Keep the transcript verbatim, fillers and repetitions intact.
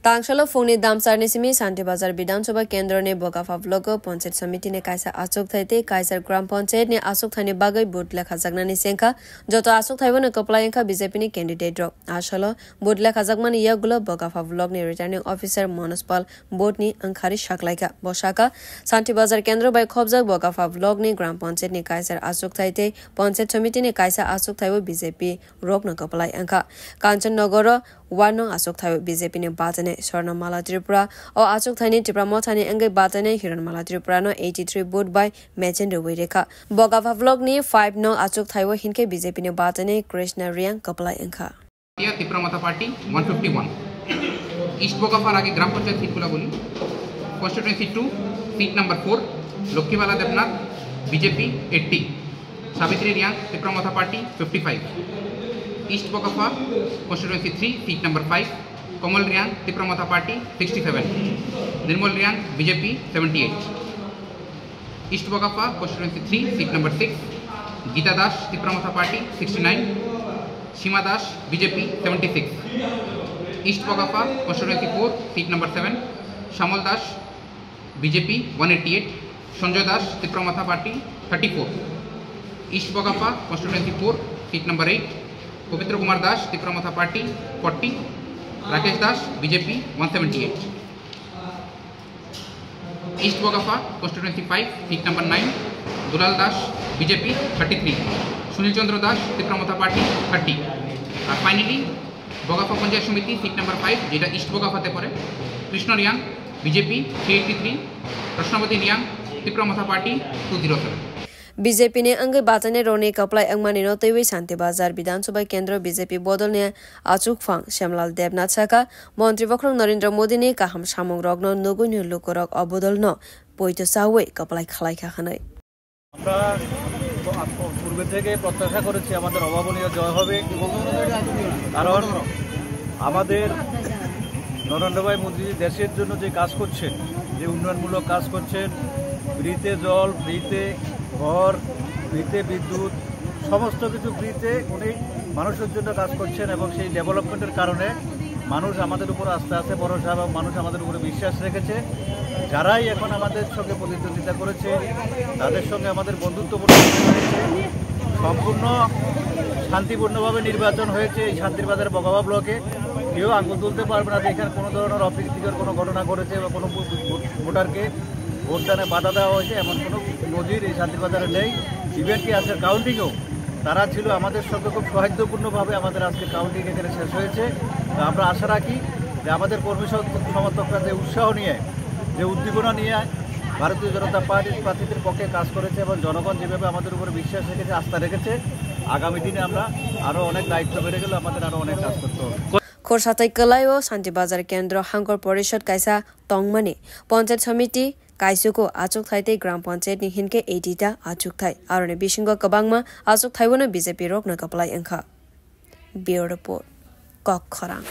Tangsalo phungni damsarni simi Santi Bazar Bidhan Sabha Kendroni Bokapha blogo Panchayat Samitini kaisa achukthai tei kaisa Gram Panchayatni achukthani bagwi vote lekhajaknani sengkha. Joto achukthaibono kwplai wngkha B J P ni candidate rok. Asalo vote lekhajakmani yagulo Bokapha blogni returning officer Manoj Pal vote ni wngkhari saklaikha. Bo sakha, Santi Bazar Kendro bai khobjak Bokapha blogni Gram Panchayatni kaisa achukthai tei Panchayat Samitini kaisa achukthaibo B J P rokno kwplai wngkha. Kanchan Nogoro One nong achukthai B J P ni bachainai Swarnamala Tripura. O achukthai ni Tipra Mothani wngwi bachainai Hiranmala Tripura no eighty three vote bai mechen rwui rekha. Bokapha block ni five nong achukthai o hinkhe B J P ni bachainai Krishna Riang kwplai wngkha. Tipra Motha Party one fifty one. East Bokapha age Gram Panchayat seat gula boli. Constituency two, seat number four, Lokkhibala Debnath, B J P eighty. Savitri Riang, Tipra Motha Party, fifty-five. East Bokapha, Constituency three, seat number five, Kamal Riang, Tipra Motha Party, sixty-seven. Nirmal Riang, B J P, seventy-eight. East Bokapha, Constituency three, seat number six, Gita Das, Tipra Motha Party, sixty-nine. Sima Das, B J P, seventy-six. East Bokapha, Constituency four, seat number seven, Shamal Das, B J P one eighty-eight, Sanjoy Das, Tipra Motha Party, thirty-four. East Bokapha, Constituency four, seat number eight, Pabitra Kumar Das, Tipra Motha Party, forty, Rakesh Das, B J P, one seventy-eight. East Bokapha, Constituency five, seat number nine, Dulal Das, B J P, thirty-three, Sunil Chandra Das, Tipra Motha Party, thirty. আর finally, Bokapha Panchayat Samiti, seat number five, যেটা ইস্ট বগাফাতে পড়ে, কৃষ্ণ Reang, B J P, three eighty-three, প্রশ্নপতি রিয়াং, তিপ্রা মথা party, two zero seven. B J P ni wngwi bachainai rokni kwplai wngmani no twiwi Santi Bazar Bidhan Sabha Kendro B J P bodolni achukphang Shyamlal Debnath sakha, Montri Bokhorok Narendra Modi ni kaham samung rokno nugwi ni lukurok o bodolno poito chawi kwplai khlaikha hwnwi. আমরা পূর্বে থেকে প্রত্যাশা করেছি আমাদের অভাবনীয় জয় হবে, কারণ আমাদের নরেন্দ্র ভাই মোদী দেশের জন্য যে কাজ করছেন, যে উন্নয়নমূলক কাজ করছেন, ফ্রিতে জল, ফ্রিতে ঘর, ফ্রিতে বিদ্যুৎ, সমস্ত কিছু ফ্রিতে উনি মানুষের জন্য কাজ করছেন এবং সেই ডেভেলপমেন্টের কারণে মানুষ আমাদের উপর আস্থা আছে, ভরসা এবং মানুষ আমাদের উপরে বিশ্বাস রেখেছে। যারাই এখন আমাদের সঙ্গে প্রতিদ্বন্দ্বিতা করেছে, তাদের সঙ্গে আমাদের বন্ধুত্বপূর্ণ হয়েছে। সম্পূর্ণ শান্তিপূর্ণভাবে নির্বাচন হয়েছে এই শান্তির বাজার বগাবা ব্লকে। কেউ আঙুল তুলতে পারবে না যে এখানে কোনো ধরনের অপ্রীতিকর কোনো ঘটনা ঘটেছে বা কোনো ভো-, ভো-, ভোটারকে ভোটদানে বাধা দেওয়া হয়েছে, এমন কোনো নজির এই শান্তির বাজারে নেই। ইভেন কি আজকে কাউন্টিংও তারা ছিল আমাদের সঙ্গে খুব সৌহার্দ্যপূর্ণভাবে। আমাদের আজকে কাউন্টিং এখানে শেষ হয়েছে। তো আমরা আশা রাখি যে আমাদের কর্মী সম-, সমর্থকরা যে উৎসাহ নিয়ে, যে উদ্দীপনা নিয়ে ভারতীয় জনতা পার্টির প্রার্থীদের পক্ষে কাজ করেছে এবং জনগণ যেভাবে আমাদের উপরে বিশ্বাস রেখেছে, আস্থা রেখেছে, আগামী দিনে আমরা আরও অনেক দায়িত্ব বেড়ে গেল, আমাদের আরও অনেক কাজ করতে হবে। Khorsa tei kwlaio Santi Bazar Kendro Hangkor Porishod kaisa tongmani Panchayat Samiti kaisugo achukthai tei Gram Panchayat ni hinkhe eighty ta achukthai. Aroni bisingo kwbangma achukthaibono B J P rokno kwplai wngkha. Bureau Report, Kok Khorang.